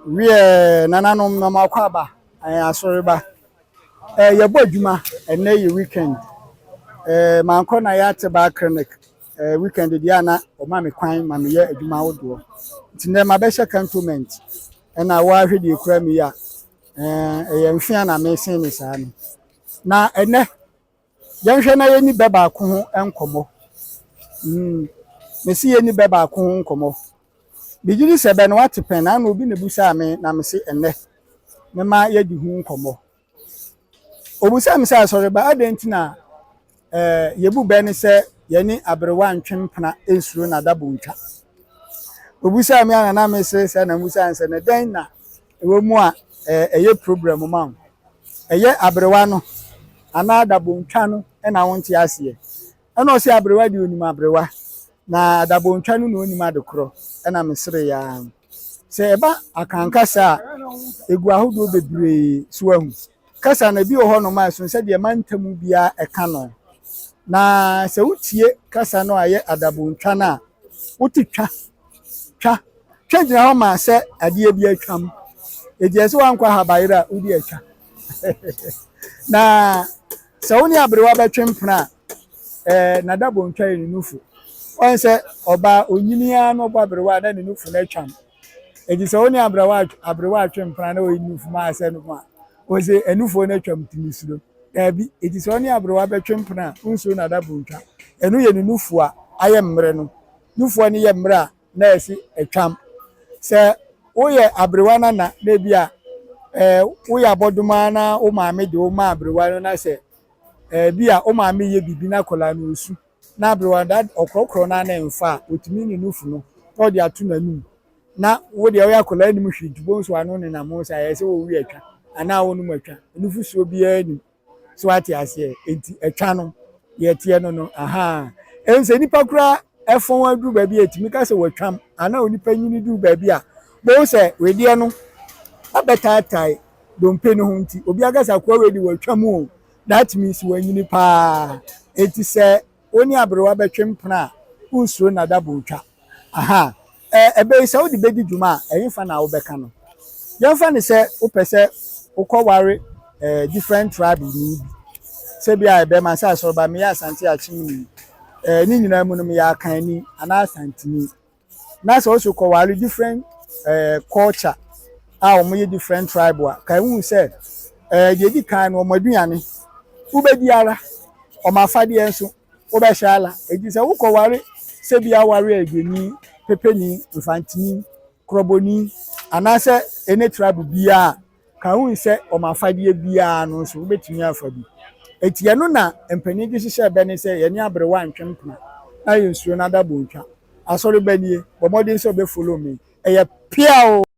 Wiɛ, nananom na mo akɔ aba ɛɛ asɔreba. Yɛbɔ adwuma. Ɛnɛ yɛ weekend. Mankɔ na yɛate baa clinic. Weekend deɛ a na ɔma me kwan ma meyɛ adwuma ahodoɔ. Nti nnɛ mabɛhyɛ Cantonment, ɛna wɔahwɛ deɛ ekura mi yi a ɛyɛ mfe a na mesen ne saa no. Na ɛnɛ yɛnhwɛ na yɛni bɛ baako ho nkɔmmɔ. Mesi yɛni bɛ baako ho nkɔmmɔ. Bigye di sɛ bɛ no wate pɛn na obi na ebusaa me na mese ɛnɛ mema yɛdi ho nkɔmmɔ. Obusaa me sɛ, asɔreba, adɛn nti na yɛbu bɛ ne sɛ yɛne aberewa ntwe mpena nsuro n'adabo ntwa? Obusaa me ana na mese sɛ na mbusaa no sɛ na dɛn na ɛwɔ mu a ɛyɛ problem ma wo? Ɛyɛ aberewa no anaa adabontwa no ɛna wonte aseɛ? Ɛna ɔsɛ aberewa deɛ, onim aberewa, na adabontwa no na onim ade korɔ. Ɛna mesere yaa sɛ ɛba akankasa a egu ahodoɔ bebree so ahu kasa na bi wɔ hɔnom a ɛso sɛdeɛ mantam biara ɛka no. Na sɛ wotie kasa no a ɛyɛ adabontwa no a, wote twa twa twa gyina hɔ ma sɛ adeɛ bi atwam. Eti ɛsɛ wankɔ ahabayere a wodi atwa. Na sɛ wo ne aberewa bɛtwe mpena a, n'adabontwa yɛ ne nufu. Wɔn sɛ ɔbaa onyini ara na ɔbɔ aberewa a na ne nufu no atwam. Eti sɛ wo ne aberewa atwe mpena na oyi nufu ma asɛ no mu a, wɔsɛ enufuo no atwam tumi suro daabi. Eti sɛ ɔne aberewa bɛtwe mpena a, nsuo n'adabontwa ɛno yɛ ne nufu a ayɛ mmerɛ no. Nufuo no yɛ mmerɛ a na yɛsi atwam. Sɛ woyɛ aberewa nana na ebi a woyɛ abɔdoma na wo maame de wo ma aberewa no, na sɛ bi a wo maame yɛ bibi na akwadaa no osu na aberewa da ɔkorɔkorɔ na ne nfa a, otumi ne nufu no na ɔde ato n'anum. Na wo deɛ, ɔyɛ akwadaa anim hwee nti nso ano nenam ho sɛ ayɛ sɛ wɔwi atwa anaa wɔnom atwa nufusuo biara nim so ate aseɛ. Nti atwa no deɛ ɛteɛ no aha ɛn sɛ nipa koraa ɛfɔn aduru baabi a etumi ka sɛ wɔatwam anaa onipa nyini duru baabi a bohu sɛ wedeɛ no abɛtaatae dompe no ho. Nti obi akasa akoa wei de wɔatwam o, that means wɔanyini paa. Eti sɛ wo ne aberewa bɛtwe mpena a, wonsuro nadabo ntwa aha. Ɛbɛyi sɛ wode bɛdi dwuma a, ɛyɛ fa na wobɛka no. Yɛmfa ne sɛ wopɛ sɛ wokɔware different tribe ni bi, sɛ bi a ɛbɛma sɛ asɔrɔba meyɛ Asante Akyem ne nyinaa mu no, meyɛ Akanni anaa Asanteni, na sɛ wɔso kɔware different culture a wɔyɛ different tribe a, ka ehu sɛ deɛ di kan no, wɔn aduane wobɛdi ara, wɔn afadeɛ nso wobɛhyɛ ala. Eti sɛ wokɔware sɛ bi aware Aduani, Pepeni, Mfantini, Korɔbɔni anaasɛ ɛne tribe biara, ka hu sɛ wɔn afadeɛ biara no nso wobɛtumi afa bi. Eti ɛno na mpanyin de hyehyɛ bɛ ne sɛ yɛne aberewa ntwe mpena na yɛ nsuo n'adabɔ ntwa. Asɔre bɛ nie, bɔ mmɔden sɛ ɔbɛ follow me. Ɛyɛ pia o.